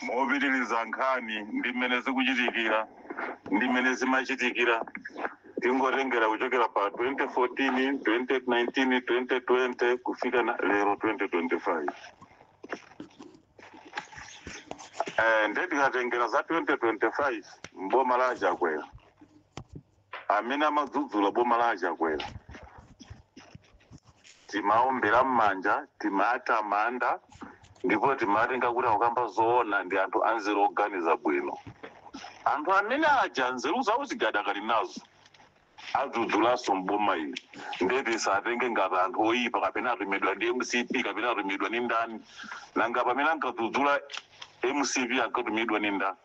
Mopitiliza nkhani ndi mmene zikuchitikira ndi mmene zimachitikira, tingotengera kuchokera pa 2014, 2019, 2020 kufika na lero 2025. Nde tikatengera za 2025 mboma la Chakwera, amene amadzudzula boma la Chakwera timaombera m'manja, timatamanda ndipo timatenga kuti akukamba zoona, ndi anthu anzeru oganiza bwino. Anthu amene aja nzeru zawo zikadakali nazo, adzudzulanso mboma ili, ndiye tisatenge ngati anthu oyipa kapena atumidwa ndi MCP kapena atumidwa ndi ndani. Nanga pamene ankadzudzula MCP ankatumidwa ndi ndani?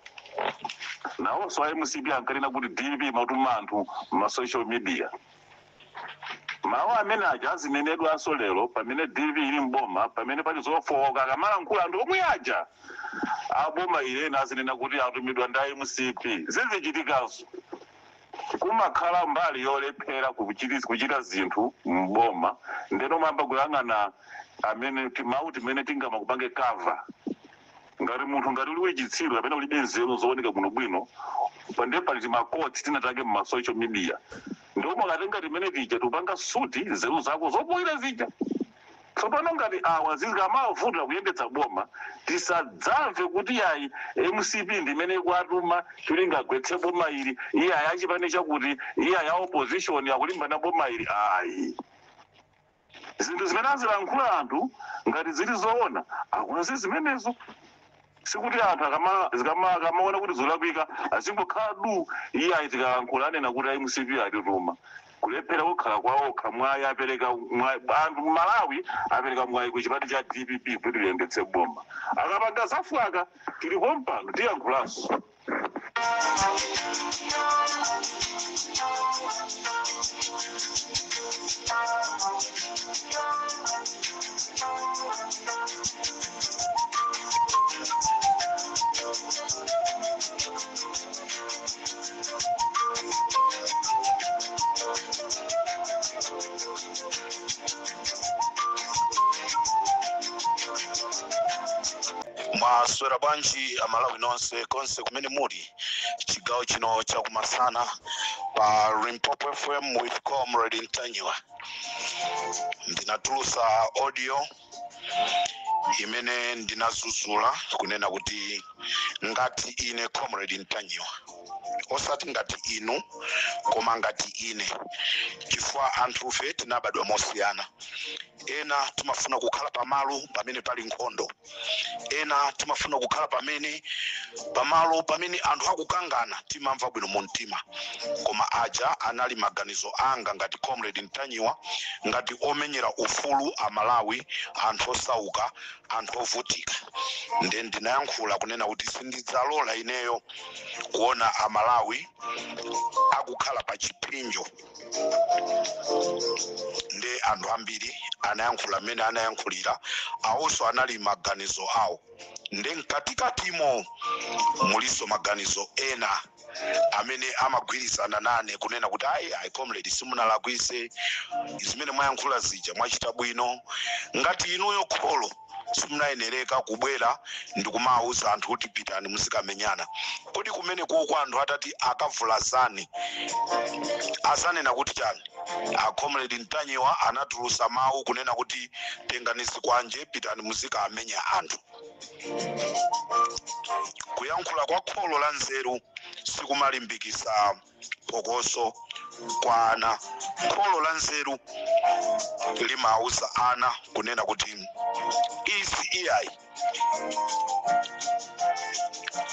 Nawonso a MCP ankanena kuti DPP imatuma anthu ma social media. Mawu amene aja azinenedwanso lero pamene DPP ili mboma, pamene pali zofowoka, akamalankhula anthu omwe aja aboma ilena azinena kuti atumidwa ndi a MCP. Zizichitikanso. Kumakhala mbali yolephera kuchita zinthu mboma, ndeno mayamba kuyang'ana amene timawu timene tingamakupange cover. Ngati munthu, ngati uliwe chitsiru kapena ulibe nzeru zooneka bwinobwino, pande pali timakoti tinatake mma social media, ndipo makatenga timene tija tupanga suti nzeru zako zopoyera zija. Tsopano ngati awa zikamavuta kuyendetsa boma, tisadzamve kuti yayi, MCP ndimene ikuatuma cholinga agwetse boma ili, iyayi, achipani chakuti, iyayi, a opposition akulimbana boma ili. Ayi, zinthu zimene azilankhula anthu ngati zili zoona, akonze zimenezo. Sikuti anthu akamaona kuti zolakwika azingokhala du, iyayi, tikalankhula anena kuti MCP atituma. Kulephera kukhala kwaokha. Mwayi apereka mwayi, anthu Malawi apereka mwayi ku chipani cha DPP kuti liyendetse boma. Akapanga zafwaka, tilipo mpano, tiyankhulanso. Mwaswera bwanji Amalawi nonse konse kumene muli chigawo chino chakumasana pa Limpopo FM with Comrade Ntanyiwa? Ndinatulusa audio imene ndinazuzula kunena kuti ngati ine Comrade Ntanyiwa, osati ngati inu koma ngati ine, chifukwa anthufe tinabadwa mosiyana. Ena timafuna kukhala pamalo pamene pali nkhondo, ena timafuna kukhala pamalo pamene anthu akukangana, timamva bwino mu mtima. Koma aja anali maganizo anga ngati Comrade Ntanyiwa, ngati omenyera ufulu Amalawi, anthu osauka, anthu ovutika. Nde ndinayankhula kunena kuti sindidzalola ineyo kuona Amalawi akukhala pa chipsinjo. Nde anthu ambiri anayankhula mmene anayankhulira, awonso anali maganizo awo. Nde mkatikatimo muliso maganizo ena amene amagwirizana nane kunena kuti ayi, ayi, comrade, simunalakwise, zimene mwayankhula zija mwachita bwino. Ngati inuyo kholo simunayenereka kubwera ndikumawuza anthu kuti pitani muzikamenyana. Kodi kumene koko anthu atati akavulazani azanena kuti chani? A Comrade Ntanyiwa anatulusa mawu kunena kuti tengani zikwanje, pitani muzikamenya anthu. Kuyankhula kwa kholo la nzeru sikumalimbikisa phokoso kwa ana. Kholo la nzeru limawuza ana kunena kuti izi iyayi.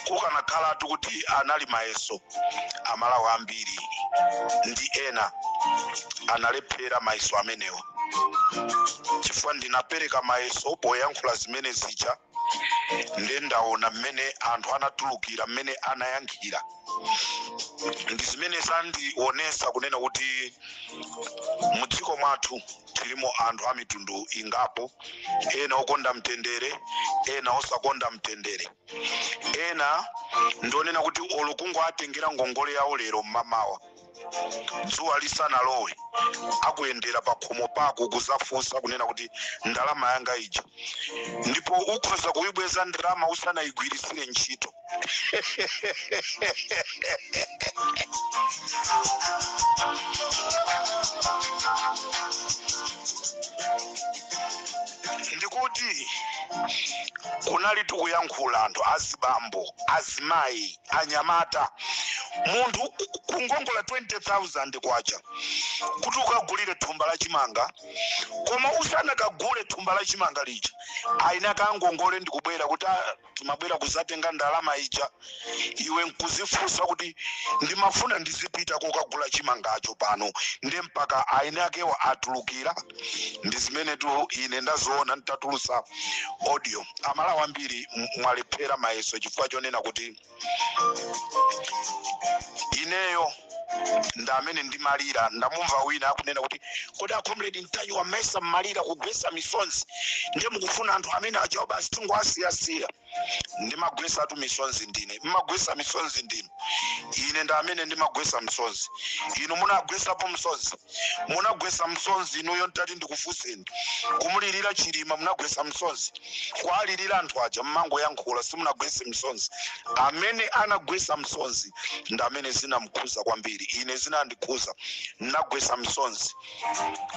Kukanakhalatu kuti anali mayeso, Amalawi ambiri ndi ena analephera mayeso amenewa, chifukwa ndinapereka mayeso poyankhula zimene zija. Nde ndaona mmene anthu anatulukira, mmene anayankhira, ndi zimene zandionesa kunena kuti mudziko mwathu tilimo anthu a mitundu ingapo, ena okonda mtendere, ena osakonda mtendere, ena ndionena kuti olo kungoatengera ngongole yawo lero mmamawa. Dzuwa lisanalowe akuyendera pa khomo pako kuzafunsa kunena kuti ndalama yanga ija, ndipo ukhoza kuyibweza ndalama usanayigwirisire ntchito. Ndikuti kunali tikuyankhula anthu azibambo, azimayi, anyamata, munthu kungongola 20,000 kwacha kuti ukagulire thumba la chimanga, koma usanakagule thumba la chimanga lija aina kangongole ndikubwera kuti timabwera kuzatenga ndalama ija. Iwe nkuzifunsa kuti ndimafuna ndizipita kokagula chimangacho pano, ndi mpaka aina akewa atulukira. Ndi zimene tu ine ndazoona nditatulusa audio. Amalawi ambiri mwalephera mayeso chifukwa chonena kuti ineyo ndamene ndimalira. Ndamumva wina akunena kuti kodi a Comrade Ntanyiwa mesa mmalira kugwesa misonzi, ndiye mukufuna anthu amene ajawo basi tingoasiyasiya? Ndimagwesatu misonzi ndine, mmagwesa misonzi ndinu. Ine ndamene ndimagwesa misonzi, inu munagwesapo misonzi? Munagwesa misonzi inuyo? Ntati ndikufunseni, kumulirira Chilima munagwesa misonzi? Kwalirira anthu aja mmangoyankhula, simunagwese misonzi. Amene anagwesa misonzi ndi amene zinamkhuza kwambiri. Ine zinandikhuza, ndinagwesa misonzi,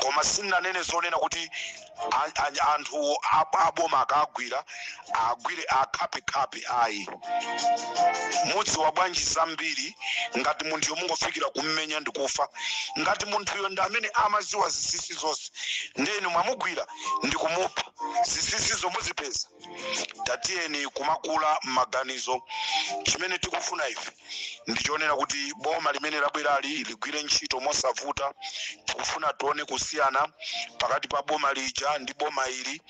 koma sindinanene zonena kuti anthu aboma akagwira agwire akhapekhape ayi. Mudzi wa bwanji zambiri ngati munthuyo mungofikira kummenya ndikufa, ngati munthuyo ndi amene amaziwa zisisi zonse, ndenu mwamugwira ndikumupha, zisisizo muzipeza. Tatiyeni kumakula m'maganizo. Chimene tikufuna ife ndichonena kuti boma limene labwerali ligwire ntchito mosavuta. Tikufuna tione kusiyana pakati pa boma lija ndi boma ili.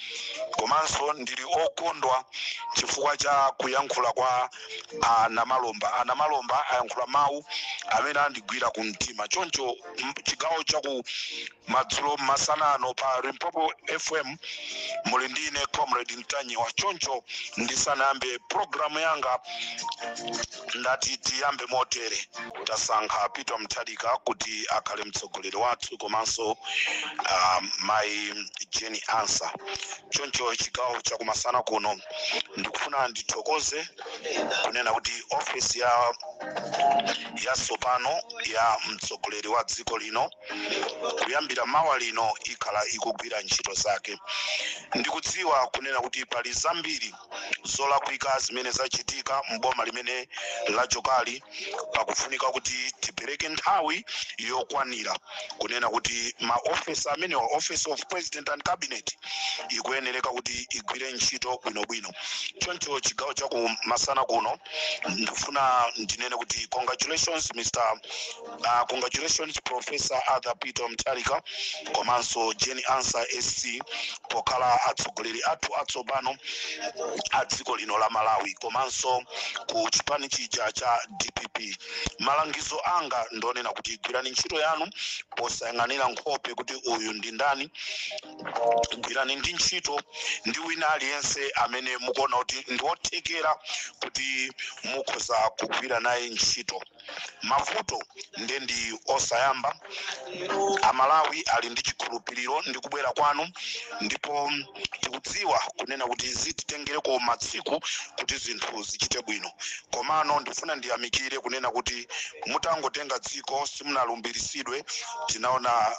Komanso ndili okondwa chifukwa cha kuyankhula kwa Anamalomba. Anamalomba ayankhula mawu amene andigwira ku mtima. Choncho chigawo chaku madzulo masanano pa Limpopo FM muli ndine Comrade Ntanyiwa. Choncho ndisanayambe programu yanga ndati tiyambe motere. Tasankha Peter Mutharika kuti akhale mtsogoleri wathu, komanso mayi Jane Ansah. Choncho chigawo chakumasana kuno ndikufuna ndithokoze kunena kuti ofesi ya tsopano ya mtsogoleri wa dziko lino kuyambira mawa lino ikhala ikugwira ntchito zake. Ndikudziwa kunena kuti pali zambiri zolakwika zimene zachitika mboma limene lachokali. Pakufunika kuti tipereke nthawi yokwanira kunena kuti maofesi amenewa, Office of President and Cabinet, ikuyenereka kuti igwire ntchito bwinobwino. Choncho chigawo chaku masana kuno ndikufuna ndinene kuti congratulations Mr. Congratulations Professor Arthur Peter Mutharika komanso Jane Ansah SC pokhala atsogoleri athu atsopano a dziko lino la Malawi, komanso ku chipani chija cha DPP. Malangizo anga ndonena kuti gwirani ntchito yanu posayang'anira nkhope kuti uyu ndi ndani. Gwirani ndi ntchito ndi wina aliyense amene mukuona kuti ndi wothekera kuti mukhoza kugwira naye ntchito. Mavuto nde ndi osayamba. Amalawi ali ndi chikhulupiriro ndi kubwera kwanu, ndipo tikudziwa kunena kuti zititengereko matsiku kuti zinthu zichite bwino. Komano ndifuna ndiyamikire kunena kuti mutangotenga dziko simunalumbiritsidwe, tinaona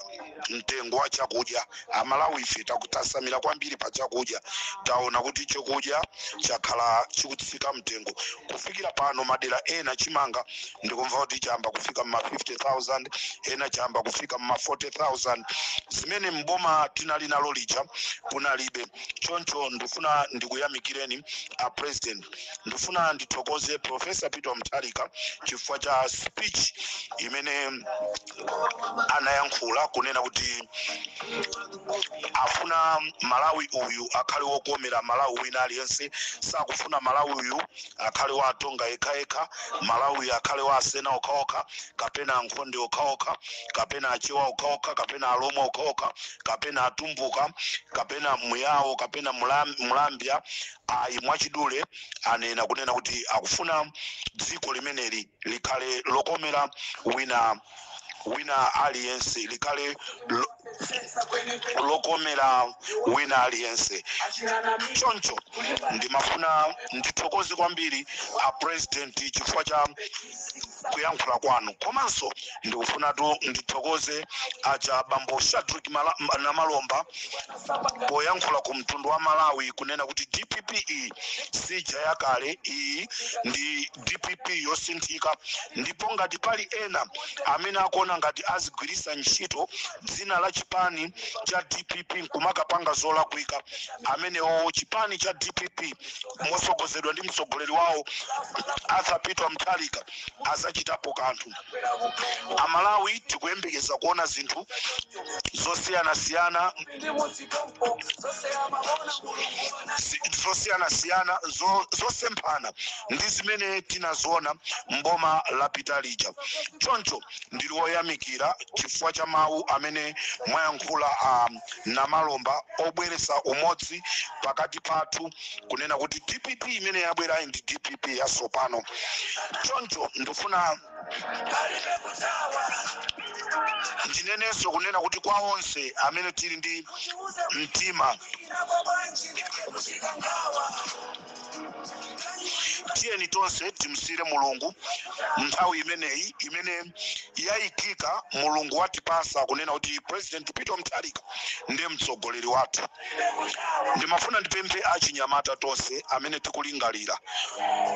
mtengo wa chakudya. Amalawi ife tasamira kwambiri pa chakudya. Taona kuti chakudya chakhala chikutsika mtengo kufikira pano. Madera ena chimanga ndikumva kuti chayamba kufika mma 50,000, ena chayamba kufika mma 40,000, zimene mboma tinali nalo lija kunalibe. Choncho ndifuna ndikuyamikireni a President. Ndifuna ndithokoze Professor Peter Mutharika chifukwa cha speech imene anayankhula kunena kuti afuna Malawi uyu akhale wokomera Malawi wina aliyense. Sakufuna Malawi uyu akhale wa Atonga yekhayekha, Malawi akhale wa Asena okhaokha, kapena Ankhonde okhaokha, kapena Achewa okhaokha, kapena Alomwe okhaokha, kapena Atumbuka, kapena Muyawo, kapena Mulambya ayi. Mwachidule anena kunena kuti akufuna dziko limeneli likhale lokomera wina wina aliyense, likhale lokomera wina aliyense. Choncho ndimafuna ndithokoze kwambiri a President chifukwa cha kuyankhula kwanu. Komanso ndikufunatu ndithokoze aja bambo Shadrack Namalomba poyankhula ku mtundu wa Malawi kunena kuti DPP iyi sija yakale, iyi ndi DPP yosinthika. Ndipo ngati pali ena amene akuona ngati azigwirisa ntchito dzina la chipani cha DPP nkumakapanga zolakwika, amenewo chipani cha DPP mosogozedwa ndi mtsogoleri wawo Arthur Peter Mutharika azachitapo kanthu. Amalawi tikuyembekeza kuona zinthu zosiyanasiyana zosiyanasiyana zosemphana ndi zimene tinaziona mboma lapita lija. Choncho ndili woyamikira chifukwa cha mawu amene mwayankhula Namalomba obweresa umodzi pakati pathu, kunena kuti DPP imene yabwerayi ndi DPP yatsopano. Choncho ndifuna ndinenenso kunena kuti kwa onse amene tili ndi mtima, tiyeni tonse timsire Mulungu nthawi imeneyi imene yayikika. Mulungu watipasa kunena kuti President Peter Mutharika ndiye mtsogoleri wathu. Ndimafuna ndipemphe achinyamata tonse amene tikulingalira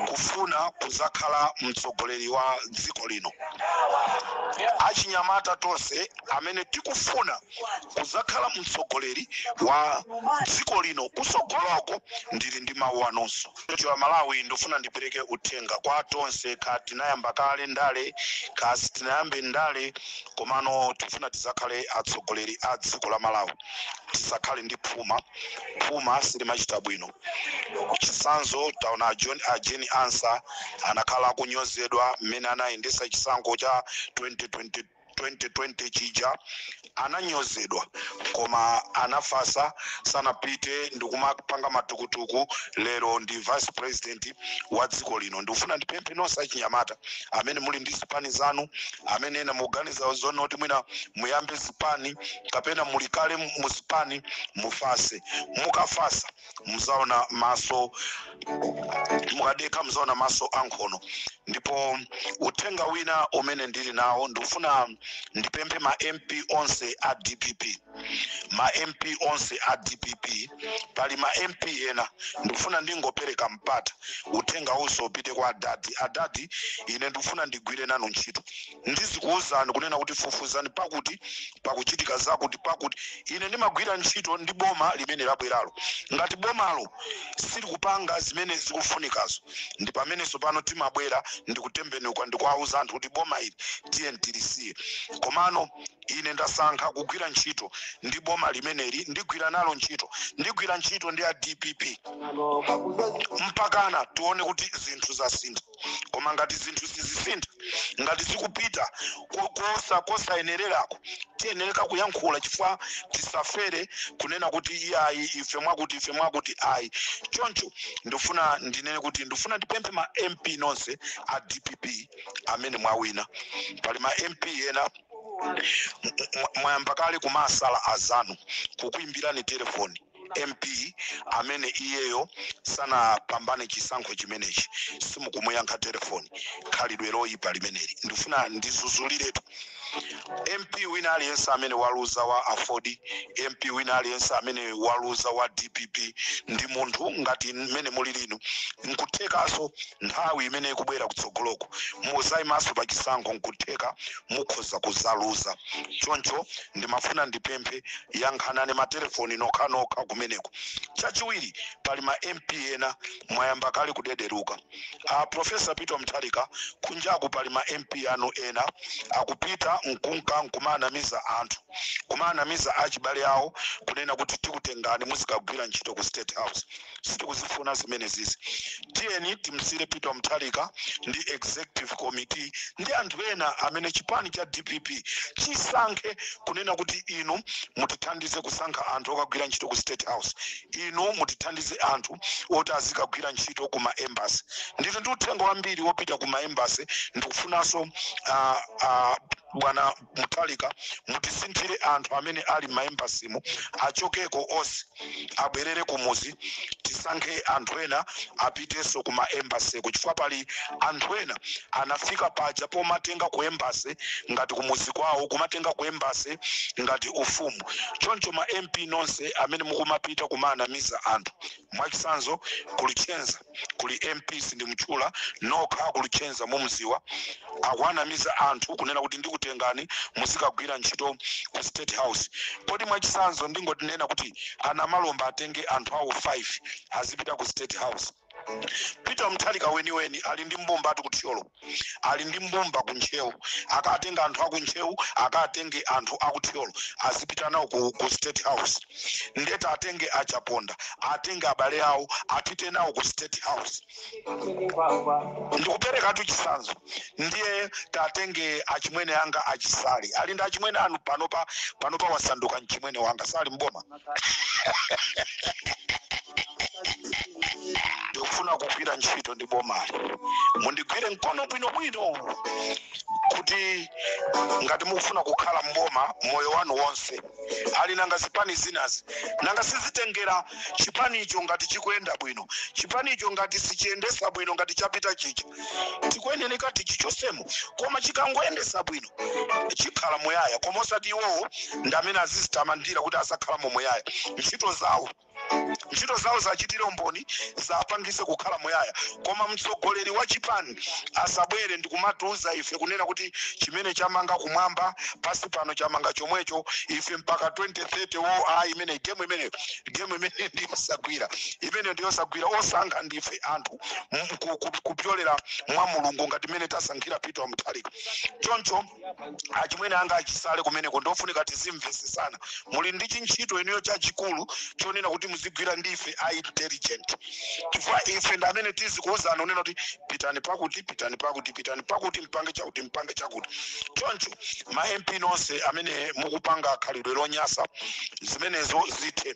kufuna kuzakhala mtsogoleri wa dziko lino, achinyamata tonse amene tikufuna kuzakhala mtsogoleri wa dziko lino kusogoloko, ndili ndi mawu anonso. Wa Malawi, ndifuna ndipereke uthenga kwa tonse, ka tinayamba kale ndale, ka sitinayambe ndale, komano tifuna tizakhale atsogoleri a dziko la Malawi. Tisakhale ndi phuma. Phuma silimachita bwino. Chisanzo taona John a Jane Ansah anakhala akunyozedwa mmene anayendesa chisankho cha 2020 2020 chija, ananyozedwa koma anafasa, sanapite ndikumapanga matukutuku. Lero ndi vice president wa dziko lino. Ndikufuna ndipemphe nonse achinyamata amene muli ndi zipani zanu, amene ena mukuganiza zona kuti mwina muyambe zipani kapena muli kale mu zipani, mufase. Mukafasa muzaona maso, mukadekha muzaona maso ankhono. Ndipo uthenga wina umene ndili nawo, ndikufuna ndipemphe ma MP onse a DPP, ma MP onse a DPP. Pali ma MP ena, ndikufuna ndingopereka mpata, uthenga unso upite kwa adadi. Adadi, ine ndikufuna ndigwire nanu ntchito. Ndizikuwuzani kunena kuti fufuzani pakuti pakuchitika zakuti pakuti. Ine ndimagwira ntchito ndi boma limene labweralo. Ngati bomalo silikupanga zimene zikufunikazo, ndi pamenenso pano timabwera ndikutembenuka ndikuwauza anthu kuti boma ili tiye tilisiye. Komano ine ndasankha kugwira ntchito ndi boma limeneli, ndigwira nalo ntchito, ndigwira ntchito ndi a DPP mpakana tione kuti zinthu zasintha. Koma ngati zinthu sizisintha, ngati zikupita kosayenererako, tiyenereka kuyankhula, chifukwa tisafere kunena kuti iyayi, ife mwakuti, ife mwakuti, ayi. Choncho ndifuna ndinene kuti ndifuna ndipemphe ma MP nonse a DPP amene mwawina. Pali ma MP ena mwayamba kale kumasala azanu kukuimbirani telefoni. MP amene iyeyo sanapambane chisankho chimenechi simukumuyankha telefoni, khalidwe loyipa limeneli ndifuna ndizuzuliretu. MP wina aliyense amene waluza wa AFORD, MP wina aliyense amene waluza wa DPP, ndi munthu ngati mmene muli lino. Nkuthekanso nthawi imene ikubwera kutsogoloko muzayimanso pa chisankho, nkutheka mukhoza kuzaluza. Choncho ndimafuna ndipemphe, yankhanani matelefoni nokhanokha kumeneko. Chachiwiri, pali ma MP ena mwayamba kale kudederuka. Professor Peter Mutharika, kunjaku pali ma MP anu ena akupita nkunka nkumanamiza anthu, kumanamiza achibale awo kunena kuti tikutengani muzikagwira ntchito ku State House. Sitikuzifuna zimene zizi. Tiyeni timsire Peter Mutharika ndi executive committee ndi anthu ena amene chipani cha DPP chisankhe kunena kuti inu mutithandize kusankha anthu okagwira ntchito ku State House, inu mutithandize anthu oti azikagwira ntchito ku ma embassy. Ndili ndi uthenga wambiri wopita ku ma embassy. Ndikufunanso Bwana Mutharika, mutisinthire anthu amene ali m'ma embassy-mu, achokeko onse, abwerere kumuzi, tisankhe anthu ena apitenso kuma embassy, chifukwa pali anthu ena anafika paja pomatenga ku embassy ngati kumuzi kwawo, kumatenga ku embassy ngati ufumu. Choncho ma MP nonse amene mukumapita kumanamiza anthu, mwachitsanzo kulichenza kuli MP, sindimutchula, nokha akulichenza mumziwa, akuanamiza anthu kunena kuti ndikutengani muzikagwira ntchito ku State House. Kodi mwachitsanzo ndingotinena kuti ana Malomba atenge anthu awo 5 azipita ku State House? Peter Mutharika weniweni ali ndi mbumba ati kuthyolo, ali ndi mbumba ku Ntcheu. Akatenga anthu aku Ntcheu, akatenge anthu akuthyolo, azipita nawo ku State House. Ndeti atenge Achaponda, atenge abale awo, apite nawo ku State House. Ndikuperekatu chitsanzo. Ndiye tatenge achimwene anga achisale, ali ndi achimwene anu panopa, panopa wasanduka mchimwene wanga, sali mboma. Ndikufuna kugwira ntchito ndi bomali, mundigwire mkono bwinobwino, kuti ngati mukufuna kukhala mboma moyo wanu wonse. Ali nanga zipani zinazi, nanga sizitengera chipanicho ngati chikuyenda bwino, chipanicho ngati sichiyendesa bwino, ngati chapita chicha, tikuyeneneka tichichosemo, koma chikangoyendesa bwino chikhala muyaya. Koma osati iwowo ndi amene azizitamandira kuti azakhala muyaya. Ntchito zawo zachitire umboni, zapangise kukhala muyaya. Koma mtsogoleri wa chipani asabwere ndikumatiuza ife kunena kuti chimene chamanga kumwamba pasi pano chamanga chomwecho, ife mpaka 2030 wo. Ayi, imene game, imene game imene ndiyosagwira, imene ndiyosagwira. Osankha ndife anthu kupyolera mwa Mulungu, ngati mmene tasankhira Peter Mutharika. Choncho achimwene anga achisale kumeneko, ndofunika tizimvesesana. Muli ndi chintchito inuyo chachikulu chonena kuti muzigwira ndife a intelligent, chifukwa ife ndi amene tizikuwuzana unena kuti pitani pakuti, pitani pakuti, pitani pakuti, mpange chakuti, mpange chakuti. Choncho ma MP nonse amene mukupanga khalidwe lonyasa, zimenezo zithe.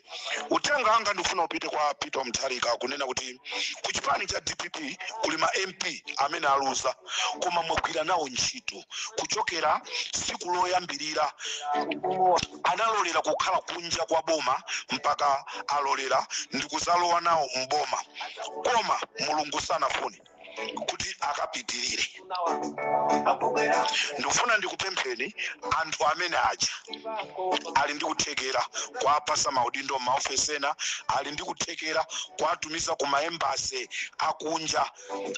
Uthenga wanga ndifuna upite kwa Peter Mutharika, kunena kuti ku chipani cha DPP kuli ma MP amene aluza, koma mwagwira nawo ntchito kuchokera siku loyambirira. Analolera kukhala kunja kwa boma mpaka alolera ndikuzalowa nawo mboma, koma Mulungu sanafune kuti akapitirire. Ndikufuna ndikupempheni, anthu amene aja ali ndi kuthekera kuwapasa maudindo m'maofesi ena, ali ndi kuthekera kuwatumiza ku ma embassy akunja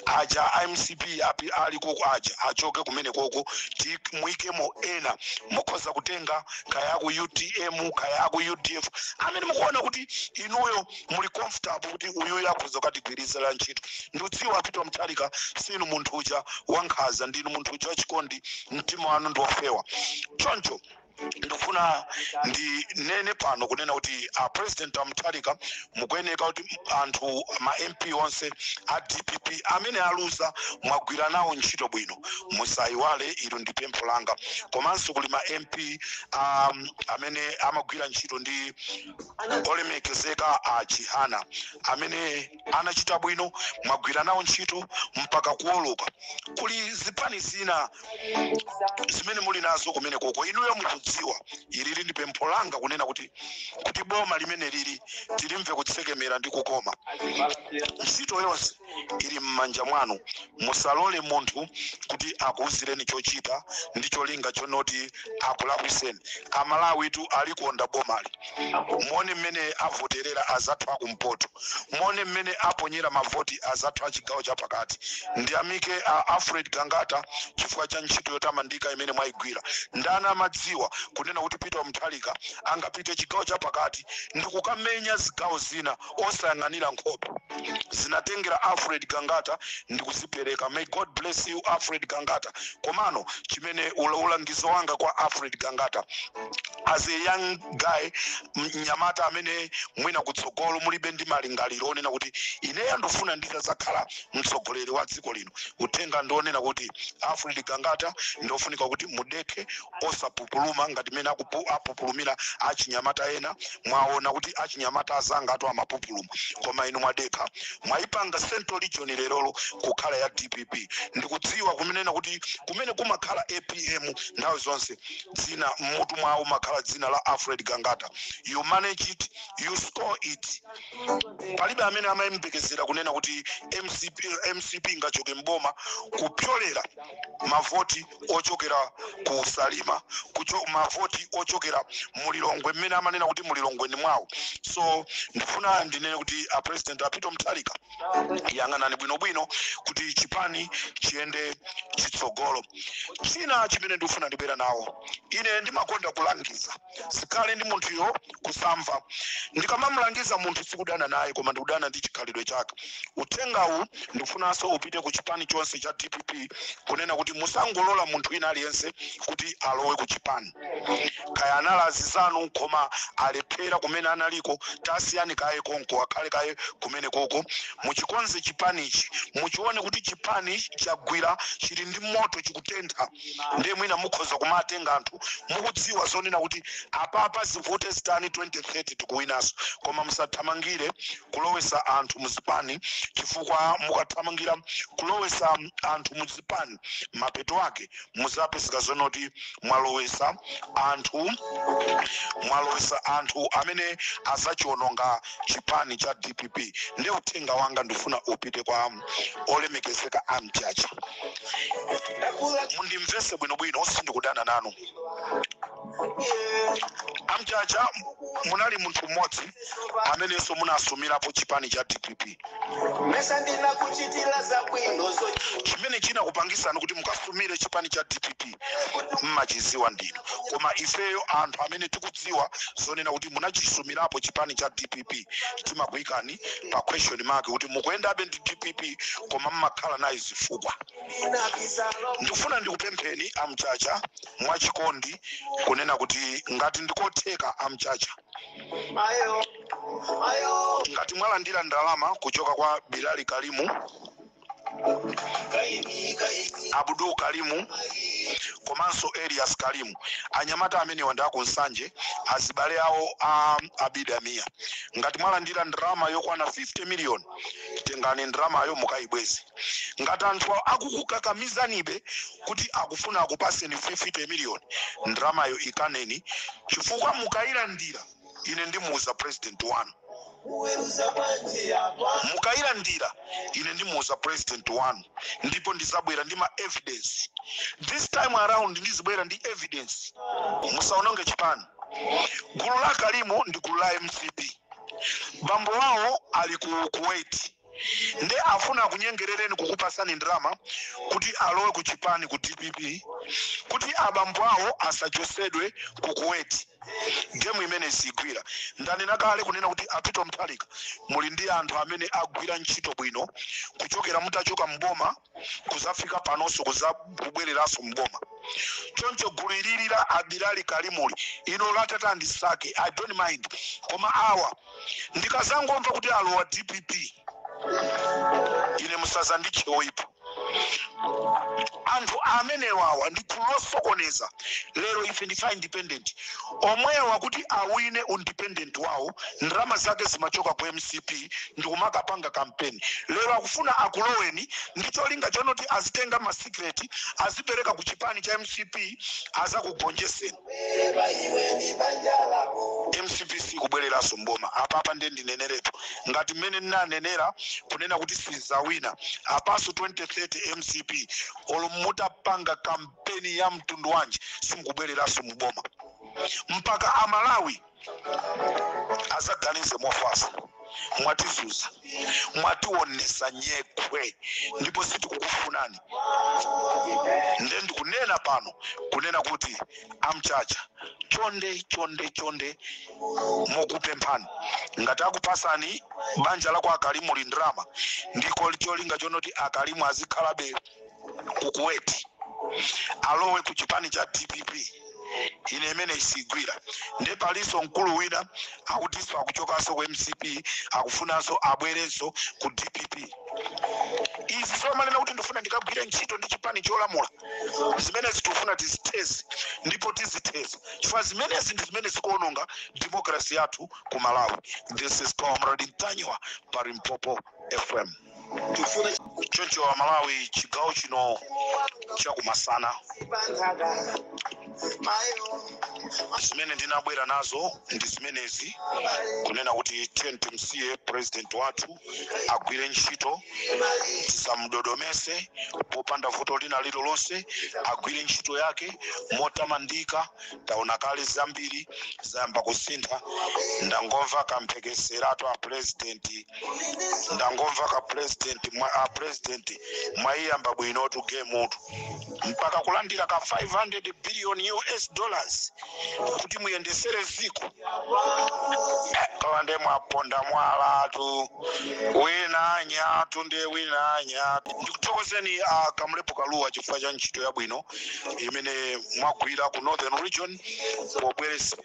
aja. MCP api ali koko aja achoke kumene koko, muyikemo ena. Mukhoza kutenga kaya aku UTM, kaya aku UDF, amene mukuona kuti inuyo muli comfortable kuti uyuyo akhoza kukatigwirizira ntchito. Ndikudziwa Peter Mutharika sinu munthu uja wankhanza, ndinu munthu uja wachikondi, mtima wanu ndi wofewa. Choncho ndikufuna ndinene pano kunena kuti a President Amutharika, mukuyeneka kuti anthu ma MP onse a DPP amene aluza, mwagwira nawo ntchito bwino, musayiwale. Ilo ndi pempho langa. Komanso kuli ma MP amene amagwira ntchito ndi olemekezeka a Chihana, amene anachita bwino, mwagwira nawo ntchito mpaka kuwoloka. Kuli zipani zina zimene muli nazo kumene koko, inuyo mukudziwa. Ilili ndi pempho langa kunena kuti boma limene lili tilimve kutsekemera ndi kukoma. Ntchito yonse ili m'manja mwanu. Musalole munthu kuti akuwuzireni chochita ndi cholinga chonoti akulakwiseni. Amalawitu alikonda bomali. Muone mmene avoterera azathu akumpoto, muone mmene aponyera mavoti azathu a chigawo chapakati. Ndiyamike a Alfred Gangata chifukwa cha ntchito yotamandika imene mwayigwira. Ndani amadziwa kunena kuti Peter Mutharika angapite chigawo chapakati ndi kukamenya zigawo zina osayang'anira nkhope? Zinatengera Alfred Gangata ndi kuzipereka. May God bless you, Alfred Gangata. Komano chimene ulangizo wanga kwa Alfred Gangata, As a young guy, mnyamata amene mwina kutsogolo mulibe ndi malingaliro onena kuti ineyo ndifuna nditadzakhala mtsogoleri wa dziko lino, uthenga ndionena kuti Alfred Gangata ndofunika kuti mudekhe, osapupuluma ngati mene apupulumira achinyamata ena. Mwaona kuti achinyamata azanga atu amapupuluma, koma inu mwadekha. Mwayipanga Central Region lerolo kukhala ya DPP. Ndikudziwa kumenena kuti kumene kumakhala APM nthawi zonse dzina mmutu mwawo makhala dzina la Alfred Gangata. You manage it, you score it. Palibe amene amayembekezera kunena kuti MCP, MCP ingachoke mboma kupyolera mavoti ochokera ku Salima, mavoti ochokera mulilongwe, mmene amanena kuti mulilongwe ndi mwawo. So ndifuna ndinene kuti a President a Peter Mutharika, yang'anani bwinobwino kuti chipani chiyende chitsogolo. China chimene ndikufuna ndibwera nawo, ine ndimakonda kulangiza, zikhale ndi munthuyo kusamva. Ndikamamulangiza munthu sikudana naye, koma ndikudana ndi chikhalidwe chake. Uthengawu ndikufunanso upite ku chipani chonse cha DPP, kunena kuti musangolola munthu wina aliyense kuti alowe ku chipani. Kaya anali azizanu koma alephera kumene analiko, tasiyani kaye konko, akhale kaye kumene koko. Muchikonze chipanichi, muchione kuti chipani chagwira, chili ndi moto, chikutentha. Ndiye mwina mukhoza kumatenga anthu mukudziwa zonena kuti apapa zivute zitani, 2030 tikuwinanso. Koma musathamangire kulowesa anthu muzipani, chifukwa mukathamangira kulowesa anthu muzipani, mapeto ake muzapezeka zonoti mwalowesa anthu amene azachiononga chipani cha DPP. Ndiye uthenga wanga ndifuna upite kwa olemekezeka amchacha. Mundimvese bwinobwino, sindikudana nanu amchacha. Munali munthu mmodzi amenenso munasumirapo chipani cha DPP. Mesa ndinakuchitira zabwino zochuluka. Chimene chinakupangisani kuti mukasumire chipani cha DPP mmachiziwa ndinu, koma ifeyo anthu amene tikudziwa zonena kuti munachisumirapo chipani cha DPP timakuyikani pa question mark kuti mukuyendabe ndi DPP koma mmakhala nayo zifukwa. Ndinabisalo. Ndikufuna ndikupempheni amchacha mwachikondi, kunena kuti ngati ndikotheka amchacha, Mayo mayo. ngati mwalandira ndalama kuchoka kwa Bilali Kalimu, Kaini kaini. Abdul Kalimu komanso Elias Kalimu, anyamata amenewa ndi akunsanje, azibale awo a Abidamia, ngati mwalandira ndalama yokwana 50 million, tengani ndalamayo mukayibweze. Ngati anthu akukukakamizanibe kuti akufuna akupaseni 50 million, ndalamayo ikaneni, chifukwa mukayilandira ine ndimuuza president wanu. Uweruza bwanji apa? Mukayilandira ine ndimuuza president wanu, ndipo ndizabwera ndi ma evidence. This time around ndizibwera ndi evidence. Musaononge chipani. Gulu la Kalimu ndi gulu la MCP. Bambo wawo ali ku Kuwait, nde afuna akunyengerereni kukupasani ndalama kuti alowe ku chipani ku DPP, kuti abambo awo asachosedwe ku Kuwait. Game imene sigwira. Ndanena kale kunena kuti a Peter Mutharika, muli ndi anthu amene agwira ntchito bwino kuchokera mutachoka mboma kuzafika panonso, kubwereranso mboma. Choncho gulu ilili la Abilali Kalimuli ino latata ndisake, I don't mind, koma awa ndikazangomva kuti alowa DPP, ine musazanditchewepo. Anthu amenewawa ndi gulu losokoneza. Lero ife ndife independent, omwewa kuti awine independent wawo ndalama zake zimachoka ku MCP ndikumakapanga kampeni. Lero akufuna akuloweni ndi cholinga chonoti azitenga ma secret azipereka ku chipani cha MCP, azakugonjeseni. Beba iwe ndi banja lako. MCP sikubwereranso mboma. Apapa ndiye ndinenerepo ngati mmene ndinanenera kunena kuti sizawina apanso 2030 MCP. Olo mutapanga kampeni ya mtundu wanji, simukubwereranso muboma mpaka Amalawi azaganize mofasa. Mwatizuza, mwationesa nyekhwe, ndipo sitikukufunani. Nde ndikunena pano kunena kuti amchacha, chonde chonde chonde, mukupemphani, ngati akupasani banja lako Akalimu lindrama ndiko cholinga chonoti Akalimu azikhalabe ku Kuwait, alowe ku chipani cha DPP. Ine imene isigwira. Nde palinso mkulu wina akutinso akuchokanso ku MCP, akufunanso abwerenso ku DPP. Izi zomanena kuti ndifuna ndikagwire ntchito ndi chipani cholamula, zimenezi tikufuna tizitheze, ndipo tizitheza, chifukwa zimenezi ndi zimene zikuononga democracy yathu ku Malawi. This is Comrade Ntanyiwa pa Limpopo FM. Tifuna Choncho wa Malawi, chigawo chino chakumasana, panthaka mayo. zimene ndinabwera nazo ndi zimenezi, kunena kuti tiye timsiye president wathu agwire ntchito, tisamudodomese popanda vuto lina lililonse, agwire ntchito yake motamandika. Taona kale zambiri zayamba kusintha. Ndangomva kamphekeseratu a president, ndangomva ka president mwa a president mwayiyamba bwinotu gemutu, mpaka kulandira ka 500 billion US dollars kuti muyendesere ziko. Kawande mwaponda mwalatu, wina nyatu ndiye wina nyatu. Ndikuthokozeni a Kamlepo Kaluwa chifukwa cha ntchito yabwino imene mwagwira ku Northern Region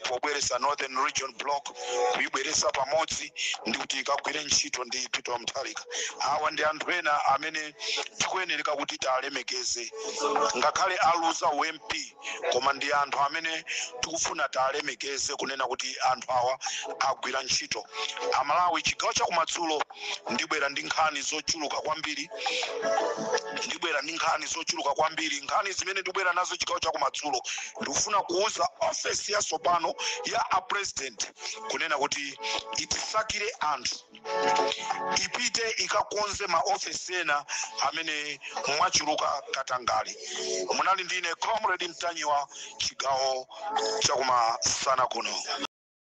pobweresa Northern Region Block, kuyibweresa pamodzi ndi kuti ikagwire ntchito ndi Peter Mutharika. Awa ndi anthu ena amene tikuyenereka kuti tialemekeze, ngakhale aluza uMP, koma ndi anthu amene tikufuna tialemekeze, kunena kuti anthu awa agwira ntchito. Amalawi, chigawo chakumadzulo ndibwera ndi nkhani zochuluka kwambiri, ndibwera ndi nkhani zochuluka kwambiri. Nkhani zimene ndibwera nazo chigawo chakumadzulo, ndikufuna kuuza ofesi yatsopano ya a president kunena kuti itisakire anthu, ipite ikakonze maofesi ena amene mwachuluka katangale. Munali ndine Comrade Mtanyiwa, chigawo chakumasana kuno.